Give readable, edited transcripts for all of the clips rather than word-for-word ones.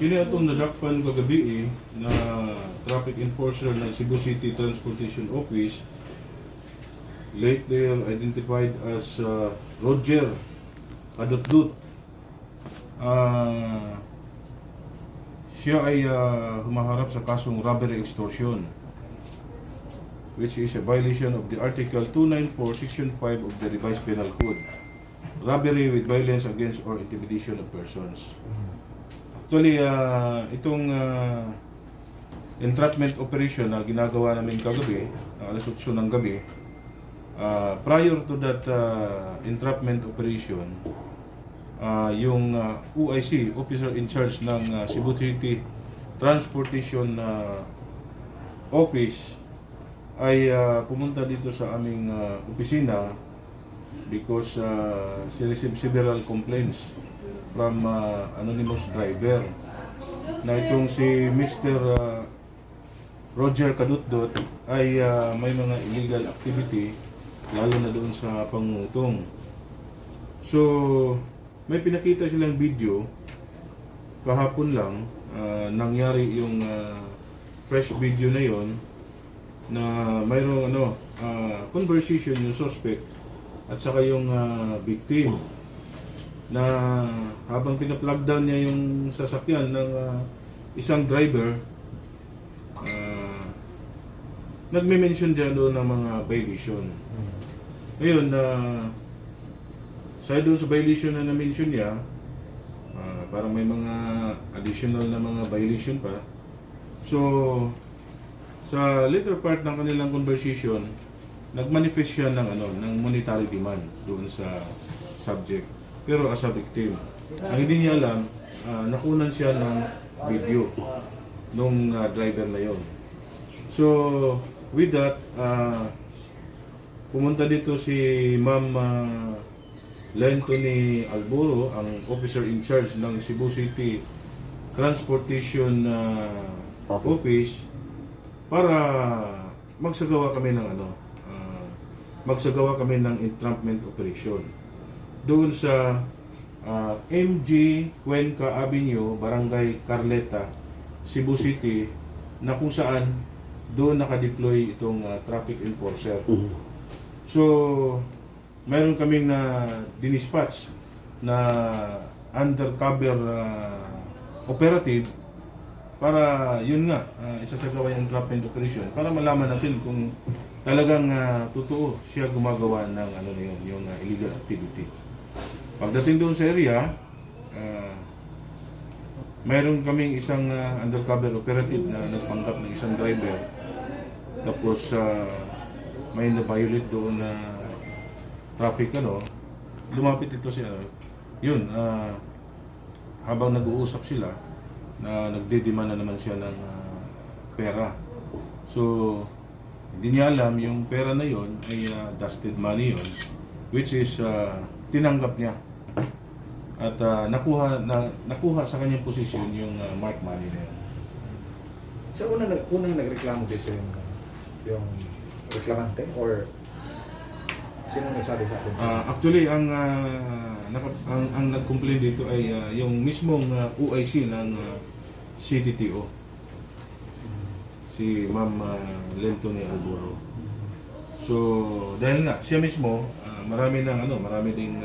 Kini atong nadakpan kagabi na traffic enforcer ng Cebu City Transportation Office, later identified as Roger Kadutdut. Siya ay humaharap sa kasong robbery extortion, which is a violation of the Article 294, Section 5 of the Revised Penal Code. Robbery with violence against or intimidation of persons. Actually, itong entrapment operation na ginagawa namin kagabi, alas 8 ng gabi, prior to that entrapment operation, yung OIC, officer in charge ng Cebu City Transportation Office, ay pumunta dito sa aming opisina because she received several complaints from anonymous driver na itong si Mr. Roger Kadutdut ay may mga illegal activity, lalo na doon sa pangungutong. So, may pinakita silang video kahapon lang, nangyari yung fresh video na yon na mayroong ano conversation yung suspect at saka yung victim na habang pina-flag down niya yung sasakyan ng isang driver, nagme-mention diyan doon ng mga violation. Ngayon, na sa doon sa violation na na-mention niya, parang may mga additional na mga violation pa. So, sa later part ng kanilang conversation, nagmanifest siya ng ano, ng monetary demand doon sa subject. Pero as a victim, ang hindi niya alam, nakunan siya ng video nung driver na yon. So, with that, pumunta dito si Ma'am Lentony Alburo, ang officer in charge ng Cebu City Transportation Office. Office para magsagawa kami ng ano, magsagawa kami ng entrapment operation doon sa MG Cuenca Avenue, Barangay Carleta, Cebu City, na kung saan doon nakadeploy itong traffic enforcer. So, mayroon kaming na dinispatch na undercover operative para yun nga, isasagawa yung entrapment operation para malaman natin kung talagang totoo siya gumagawa ng ano na yun, yung illegal activity. Pagdating doon sa area, mayroon kaming isang undercover operative na nagpanggap ng isang driver. Tapos may na-violate doon na traffic ano, lumapit ito siya. Yun, habang nag-uusap sila, na nagdedemand na naman siya ng pera. So, hindi niya alam yung pera na yon ay dusted money yon, which is tinanggap niya. At nakuha sa kanyang posisyon yung mark money na yun. Sa unang nagreklamo dito yung reklamante or sino nagsabi sa atin? Actually, ang nag-complain dito ay yung mismong OIC ng CTTO. Si Ma'am Lentony Alburo. So, dahil nga siya mismo, marami ng ano, marami ding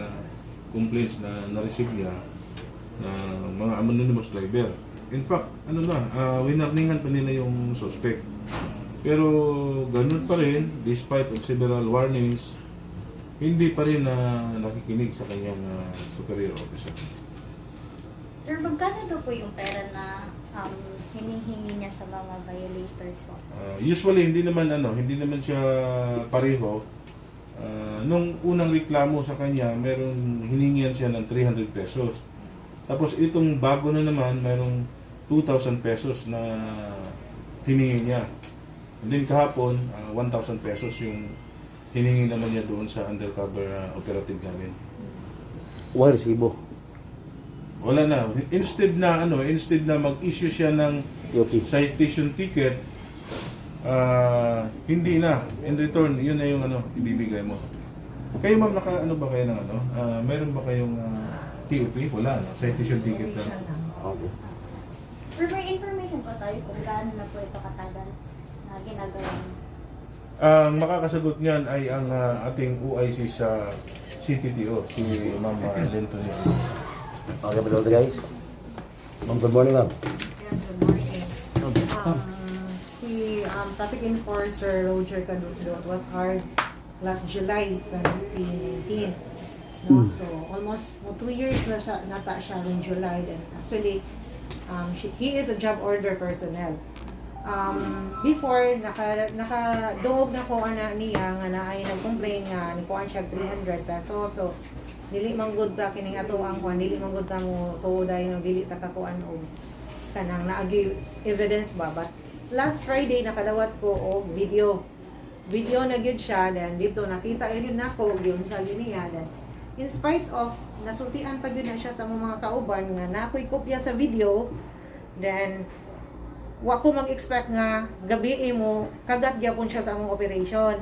complaints na na-receive niya na mga anonymous driver. In fact, ano na, winarningan pa nila yung suspect. Pero ganun pa rin, despite of several warnings, hindi pa rin na nakikinig sa kanyang superior officer. Sir, magkano daw po yung pera na hinihingi niya sa mga violators po? Usually hindi naman siya pareho. Nung unang reklamo sa kanya, merong hiningian siya ng 300 pesos. Tapos itong bago na naman, merong 2,000 pesos na hiningi niya. And then kahapon, 1,000 pesos yung hiningi naman niya doon sa undercover operative namin. Wala resibo. Wala na. Instead na mag-issue siya ng TOP. Citation ticket, hindi na. In return, yun na yung ano, ibibigay mo. Kayo, ma'am, naka ano ba kayo ng ano? Meron ba kayong TOP? Wala, no? Citation ticket lang. Okay. Sir, may information po tayo kung gaano na po ito katagal na ginagawa niyo? Ang makakasagot niyan ay ang ating OIC sa CTTO, si Ma'am Lento niya. Okay, pa guys. Ma'am, good morning, ma'am. Yes, good morning. Si Traffic Enforcer Roger Cadudot was hired last July 2019. No? So, almost 2 years na siya, nata siya noong July. And actually, he is a job order personnel. Before, naka dungog na ko ana niya nga naay nag-complain nga ni kuan siya 300 pesos. So, dili man gud ta kining ato ang kuan, dili man gud ta mo tuo dayon, dili ta kakuan og kanang naagi evidence ba. But last Friday nakadawat ko og video video na gyud siya. Then dito nakita gyud nako gyud sa niya. Then in spite of nasultian pa gyud na siya sa among mga kauban nga na ako'y kopya sa video, then wa ko mag-expect nga gabi mo kagat gyapon siya sa among operation.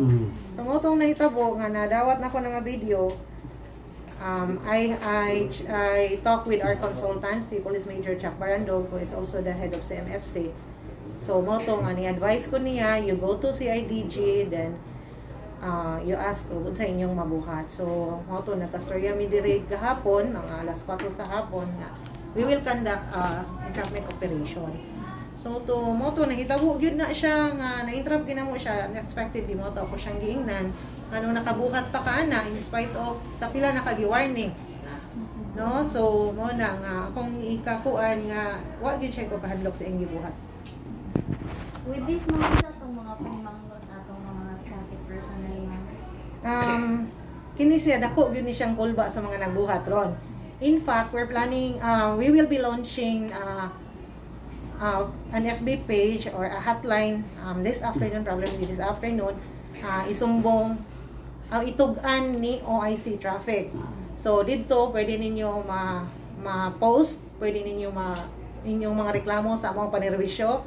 So mao tong nahitabo nga nadawat nako na nga video. I talk with our consultant, si Police Major Chuck Barandog, who is also the head of CMFC. So mao tong nga ni-advise ko niya, you go to CIDG, then you ask kung sa inyong mabuhat. So mao to nagkastorya mi diri gahapon, mga alas 4 sa hapon nga we will conduct entrapment operation. So to mao to nahitabo gyud na siya nga na-entrap gyud na mo siya unexpected di mo to ako siyang giingnan ano nakabuhat pa ka na in spite of kapila nakagi-warning, no? So mo na nga akong ikakuan nga wa gyud siya ko kahadlok sa iyang gibuhat. With this, ma'am, sa atong mga panimanggo sa atong mga traffic personnel, ma'am? Kini siya dako gyud ni siyang kulba sa mga nagbuhat ron. In fact, we're planning, we will be launching an FB page or a hotline this afternoon, probably this afternoon, isumbong ang itug-an ni OIC Traffic. So didto pwede ninyo ma ma-post, pwede ninyo ma inyong mga reklamo sa among panerwisyo,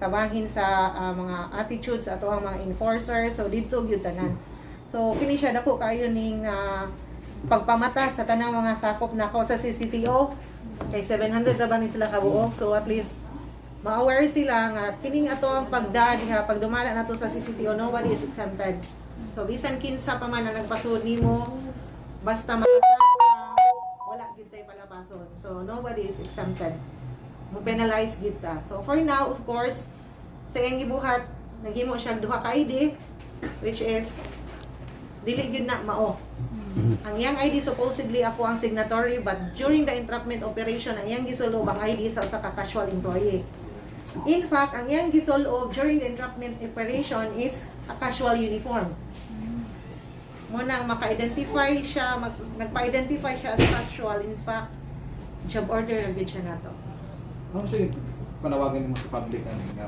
kabahin sa mga attitudes sa ato ang mga enforcer. So didto gyud tanan. So kini siya dako kayo ning pagpamata sa tanang mga sakop nako sa CCTO kay 700 ra ba ni sila kabuok. So at least ma-aware sila nga kining ato ang pagda diha pag dumala nato sa CCTO, nobody is exempted. So bisan kinsa pa man ang nagpasud nimo, basta makasaka, wala gyud tay palapason. So nobody is exempted. Mo penalize gyud ta. So for now, of course, sa iyang gibuhat, naghimo siya duha ka ID, which is dili gyud na mao. Ang iyang ID, supposedly ako ang signatory, but during the entrapment operation, ang iyang gisulob ang ID sa usa ka casual employee. In fact, ang iyang gisulob during the entrapment operation is a casual uniform. Mo nang maka-identify siya, nagpa-identify siya as casual. In fact, job order na gyud siya nato. Ma'am, sige, panawagan mo sa public ano, nga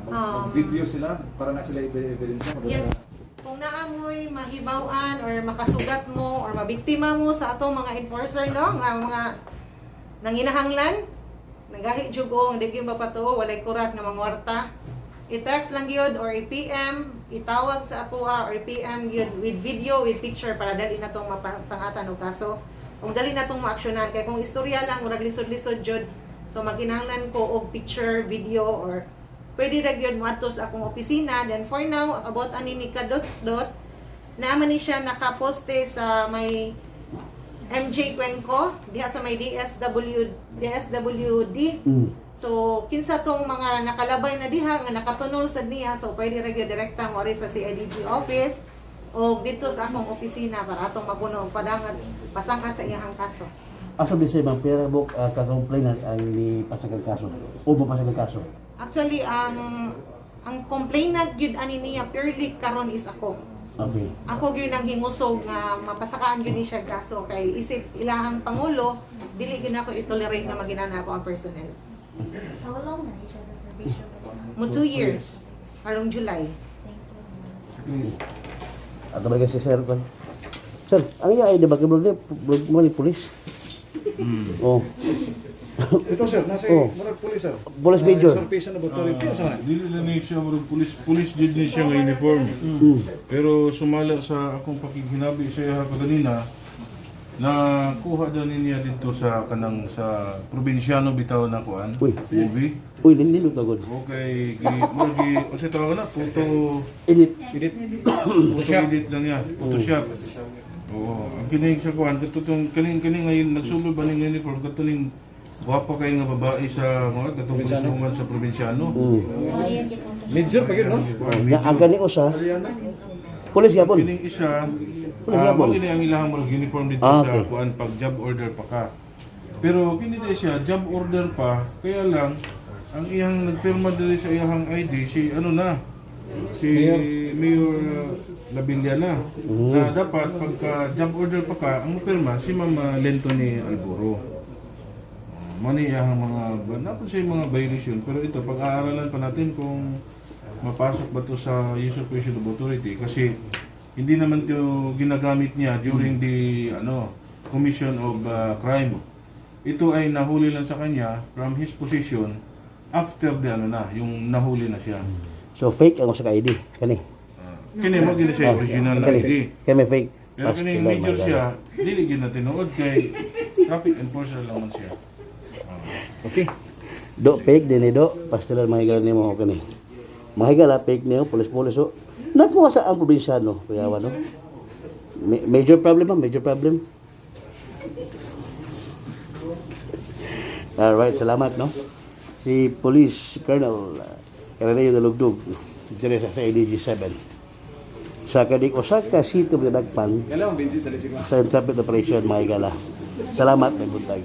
mag-video sila para na sila i-evidence. Yes. Kung naamoy mahibaw-an or makasugat mo or mabiktima mo sa atong mga enforcer, no, nga mga nanginahanglan, nanggahi jud og di gyud mapatuo, walay kurat nga mangwarta. I-text lang gyud or i-PM, itawag sa akoa or i-PM gyud with video, with picture para dali na tong mapasangatan og kaso. Kung dali na tong maaksyonan kay kung istorya lang murag lisod-lisod jud. So maginahanglan ko og picture, video or pwede ra gyud moadto sa akong opisina. Then for now, about ani ni kadot dot naman ni siya nakaposte sa may MJ Cuenco diha sa may DSW DSWD. So kinsa tong mga nakalabay na diha nga nakatunol sad niya, so pwede ra gyud direkta mo sa CIDG office o dito sa akong opisina para atong mapuno og padangat pasangat sa iyang kaso. Asa bisay, ma'am, pera mo ka-complain ang, ang ni pasagag kaso o mapasagag kaso? Actually, ang complainant gyud ani niya purely karon is ako. Ako gyud ang hingusog nga mapasakaan gyud ni siya kaso kay isip ilahang pangulo, dili gyud ako i-tolerate nga maginana ako ang personnel. How long na siya sa serbisyo? Mo 2 years karong July. Thank you, ma'am. Please. Ato ba si sir kan? Sir, ang iya ay di ba kay mo ni police? Oh. Ito sir, nasa murag police sir. Police major. Sir Pisa na authority sa man. Dili na ni siya murag police, police jud ni siya nga uniform. Pero sumala sa akong pakighinabi sa iya kaganina, Nakuha daw niya dito sa kanang sa probinsyano bitaw na kuan. Uy. Movie. Uy, nindot na gud. Okay, gi mo gi unsa tawag na photo Edit. Edit. photo edit lang niya, Photoshop. Oo, ang kining sa kuan kadto tong kaning kaning ngayon nagsulod ba ning uniform kadto ning gwapa kay nga babae sa mga katong policewoman sa probinsyano. Oh, yun, gipunto siya. Major pa yun, no? Nga aga ni usa. Pulis gyapon. Kining isa, Pulis gyapon. mao gini ang ilahang murag uniform dito sa kuan pag job order pa ka. Pero kini di siya job order pa, kaya lang ang iyang nagpirma diri sa iyang ID si ano na si Mayor Labilla na. Na dapat pagka job order pa ka, ang mopirma si Ma'am Lento ni Alboro. Mani iyang mga napon siya yung mga violation, pero ito pag-aaralan pa natin kung mapasok ba to sa usurpation of authority kasi hindi naman to ginagamit niya during the ano commission of crime. Ito ay nahuli lang sa kanya from his position after the ano na, yung nahuli na siya. So fake ang usa ka ID kani. Kini mo gini siya original na Kani. ID. Kani may fake. Pero kini Pastila, major my God. siya, dili gyud na tinuod kay traffic enforcer lang man siya. Okay. Do fake din ni do. Pastila mga higala nimo kani. Mga higala fake niyo pulis-pulis oh. Nakuha sa ang probinsyano, kuyawa no. Major problem, ah, major problem. Alright, salamat no. Si Police Colonel Ireneo Dalugdug dire sa ADG 7. Sa kadik Osaka City of Nagpan Kailan mo Benji dali siguro. sa Intrepid Operation mga higala. Salamat, may buntag.